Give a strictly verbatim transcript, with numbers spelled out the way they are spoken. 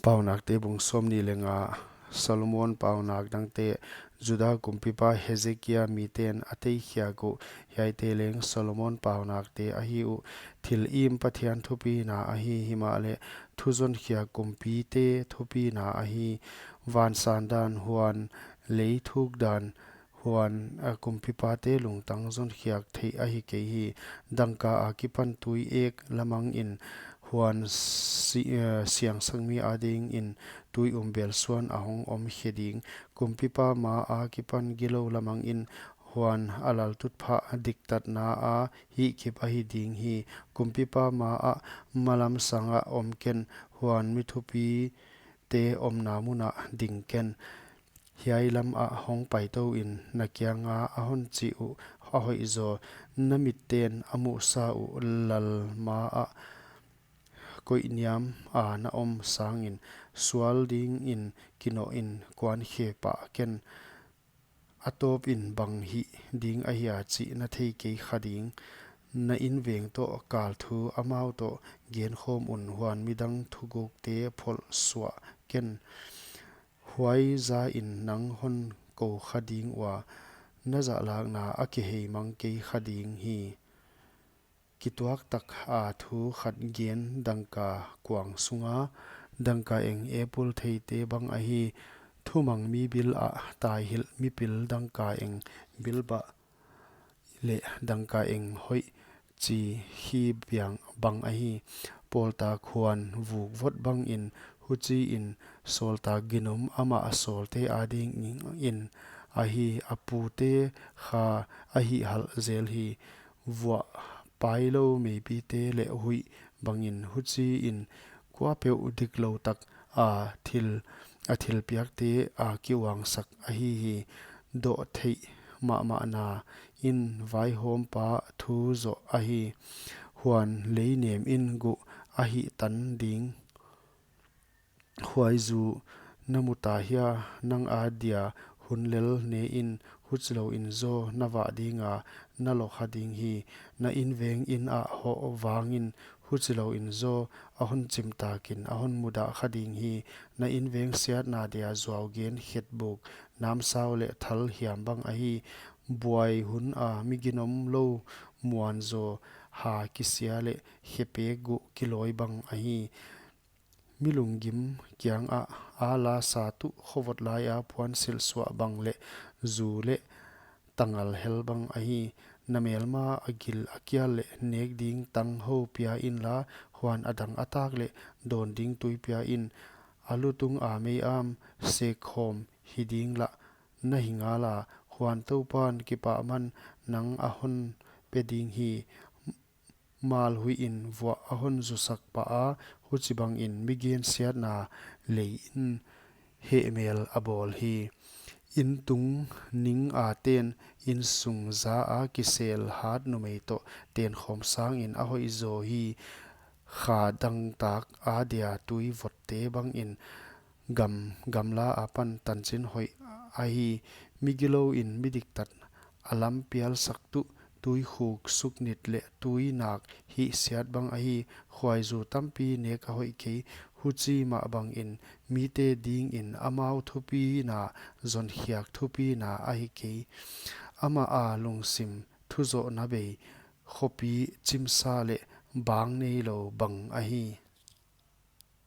Paunakte bung sawmnih leh nga. Solomon paunak dangte. Juda kumpipa Hezekia miten a teikhiak uh. Hiaite leng Solomon paunakte ahi uh. Thil im Pathian thupina ahi himahleh, thu zonkhiak kumpite thupina ahi. Van sandan, huan lei thukdan, huan, a, kumpipate lungtang zonkhiak theih ahi kei hi. Dangka akipan tui ek lamangin, huan si-, eh, siangsakmi adingin tui um belsuan a hong om khe ding. Kumpipa ma akipan gilou lamangin, huan a laltutphah diktatna a hihkip ahi ding hi. Kumpipa ma ah malam sangah om ken, huan mi thupite omna munah ding ken. Hiai lamah hong paitouin, na kianga a hon chih uh a hoih zaw. Na mitten a muhsa uh lal ma ah koihniam a na om sangin, sual dingin kinohin kuankhe pah ken. A tawpin bang hih ding ahia chih na theikei kha ding. Na inveng toh kalthu amau toh genkhawm un, huan midang thugukte pholh suah ken. Huai zain nang hon kou kha ding ua, na zahlakna a kiheimang kei kha ding hi. Kituaktak a thu khat gen. Dangka kuang sunga dangka eng epul theite bang ahi. Thumang mi bil ah taihilh mipil dangka eng bilbah leh dangka eng hoih chi hi biang bang ahi. Pawltak huan vuk vot bangin, huchiin sawltak ginom amah a sawlte adingin ahi. A pute kha a hihhalh zel hi. Vuah pailou meipite leh huih bangin, huchiin kuapeuh diklou tak a thil, a thilpiakte a kiuangsak ahi hi. Doh theih mahmahna in vaihawmpa thu zoh ahi. Huan leinem in guh a hihtan ding. Huaizu na muta hia? Nang adia hun lel ne in, huchilouin zaw na vah dinga, na lo kha ding hi. Na inveng in ah hoh vangin, huchilouin zaw a hon chimtakin a hon mudah kha ding hi. Na inveng siatna dia zuau gen khetbuk, namsau leh thal hiam bang ahi. Buai hun a mi ginomlou muanzaw ha kisia leh khepek guh kilawi bang ahi. Mi lunggim kiangah a lasa tuh khovot laia puansilh suah bang leh zu leh tangal hel bang ahi. Na melma a gil a kial leh nek ding tang hou pia inla, huan a dang a tak leh dawn ding tui pia in. A lutung a mei-am sek khawm hi ding lah na hi ngala, huan Toupan kipahman nang a hon pe ding hi. Malhuihin vuah a hon zusak pah a, huchibangin mi gensiatna leiin hehmel a bawl hi. Intung ning a ten, insung za a kisel hat numei toh tenkhawm sangin a hoih zaw hi. Kha dangtak adia tui votte bangin gam, gamla apan tanchin hoih ahi. Mi gilouin mi diktat a lampialsak tuh, tuikhuk suknit leh tuinak hihsiat bang ahi. Khuaizu tampi nek a hoih kei, huchi mah bangin mite dingin amau thupina zonkhiak thupina ahi kei. Amah a lungsim thuzohna bei, khopi chimsa leh bang neilou bang ahi.